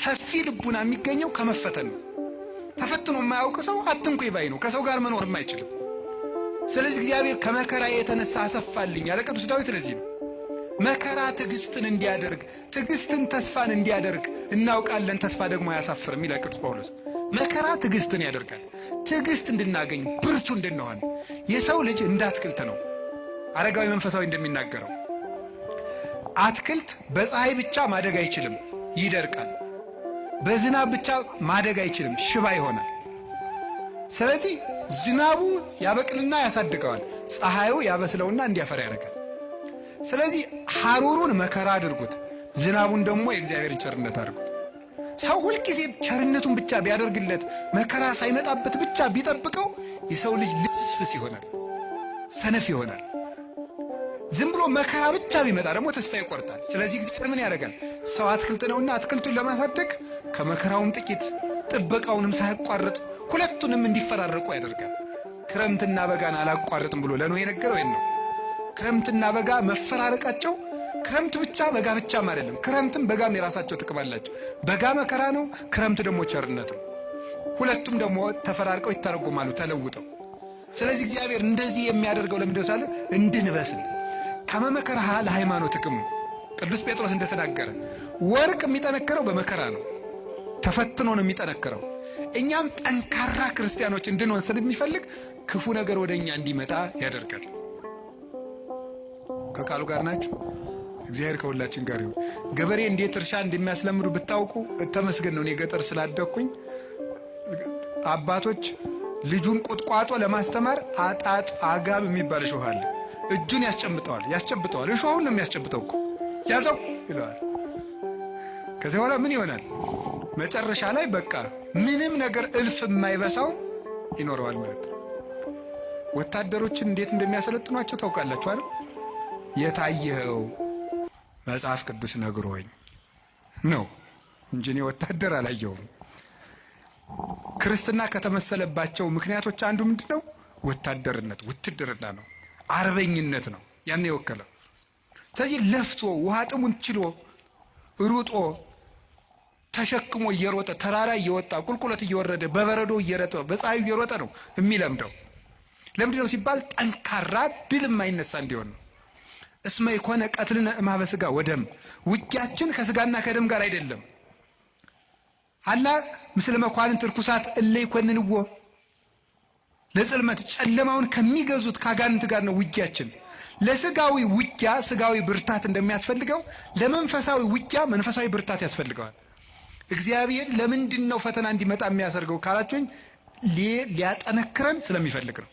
ሰፊ ልቡና የሚገኘው ከመፈተን ነው። ተፈትኖ የማያውቅ ሰው አትንኩኝ ባይ ነው። ከሰው ጋር መኖርም አይችልም። ስለዚህ እግዚአብሔር ከመከራ የተነሳ አሰፋልኝ ያለ ቅዱስ ዳዊት ለዚህ ነው። መከራ ትዕግስትን እንዲያደርግ፣ ትዕግስትን ተስፋን እንዲያደርግ እናውቃለን። ተስፋ ደግሞ አያሳፍርም ይላል ቅዱስ ጳውሎስ። መከራ ትዕግስትን ያደርጋል። ትዕግስት እንድናገኝ፣ ብርቱ እንድንሆን። የሰው ልጅ እንደ አትክልት ነው። አረጋዊ መንፈሳዊ እንደሚናገረው አትክልት በፀሐይ ብቻ ማደግ አይችልም፣ ይደርቃል። በዝናብ ብቻ ማደግ አይችልም፣ ሽባ ይሆናል። ስለዚህ ዝናቡ ያበቅልና ያሳድገዋል፣ ፀሐዩ ያበስለውና እንዲያፈራ ያደርጋል። ስለዚህ ሐሩሩን መከራ አድርጉት፣ ዝናቡን ደግሞ የእግዚአብሔርን ቸርነት አድርጉት። ሰው ሁልጊዜ ቸርነቱን ብቻ ቢያደርግለት፣ መከራ ሳይመጣበት ብቻ ቢጠብቀው፣ የሰው ልጅ ልፍስፍስ ይሆናል፣ ሰነፍ ይሆናል። ዝም ብሎ መከራ ብቻ ቢመጣ ደግሞ ተስፋ ይቆርጣል። ስለዚህ እግዚአብሔር ምን ያደርጋል? ሰው አትክልት ነውና አትክልቱን ለማሳደግ ከመከራውም ጥቂት ጥበቃውንም ሳያቋርጥ ሁለቱንም እንዲፈራረቁ ያደርጋል። ክረምትና በጋን አላቋርጥም ብሎ ለኖህ የነገረው ይህን ነው። ክረምትና በጋ መፈራረቃቸው ክረምት ብቻ በጋ ብቻም አይደለም። ክረምትም በጋም የራሳቸው ጥቅም አላቸው። በጋ መከራ ነው፣ ክረምት ደግሞ ቸርነት ነው። ሁለቱም ደግሞ ተፈራርቀው ይተረጎማሉ ተለውጠው። ስለዚህ እግዚአብሔር እንደዚህ የሚያደርገው ለምንድነው ሳለ እንድንበስል። ከመመከርሃ ለሃይማኖትክሙ ቅዱስ ጴጥሮስ እንደተናገረ ወርቅ የሚጠነክረው በመከራ ነው፣ ተፈትኖ ነው የሚጠነክረው። እኛም ጠንካራ ክርስቲያኖች እንድንሆን ስለሚፈልግ ክፉ ነገር ወደ እኛ እንዲመጣ ያደርጋል። ከቃሉ ጋር ናችሁ። እግዚአብሔር ከሁላችን ጋር ይሁን። ገበሬ እንዴት እርሻ እንደሚያስለምዱ ብታውቁ ተመስገን ነው። እኔ ገጠር ስላደግኩኝ አባቶች ልጁን ቁጥቋጦ ለማስተማር አጣጥ አጋብ የሚባል እሾህ አለ። እጁን ያስጨምጠዋል ያስጨብጠዋል። እሾሁን ነው የሚያስጨብጠው እኮ፣ ያዘው ይለዋል። ከዚያ በኋላ ምን ይሆናል? መጨረሻ ላይ በቃ ምንም ነገር እልፍ የማይበሳው ይኖረዋል ማለት ነው። ወታደሮችን እንዴት እንደሚያሰለጥኗቸው ታውቃላችሁ አይደል? የታየኸው መጽሐፍ ቅዱስ ነግሮኝ ነው እንጂ እኔ ወታደር አላየሁም። ክርስትና ከተመሰለባቸው ምክንያቶች አንዱ ምንድን ነው? ወታደርነት፣ ውትድርና ነው፣ አርበኝነት ነው ያን የወከለው። ስለዚህ ለፍቶ፣ ውሃ ጥሙን ችሎ፣ ሩጦ፣ ተሸክሞ እየሮጠ፣ ተራራ እየወጣ፣ ቁልቁለት እየወረደ፣ በበረዶ እየረጠ፣ በፀሐዩ እየሮጠ ነው የሚለምደው። ለምንድን ነው ሲባል ጠንካራ፣ ድል የማይነሳ እንዲሆን ነው። እስመ ኢኮነ ቀትልነ እምኀበ ሥጋ ወደም፣ ውጊያችን ከስጋና ከደም ጋር አይደለም። አላ ምስለ መኳንንት ርኩሳት እለ ይኮንንዎ ለጽልመት፣ ጨለማውን ከሚገዙት ከአጋንንት ጋር ነው ውጊያችን። ለስጋዊ ውጊያ ስጋዊ ብርታት እንደሚያስፈልገው ለመንፈሳዊ ውጊያ መንፈሳዊ ብርታት ያስፈልገዋል። እግዚአብሔር ለምንድን ነው ፈተና እንዲመጣ የሚያሰርገው ካላችሁኝ ሊያጠነክረን ስለሚፈልግ ነው።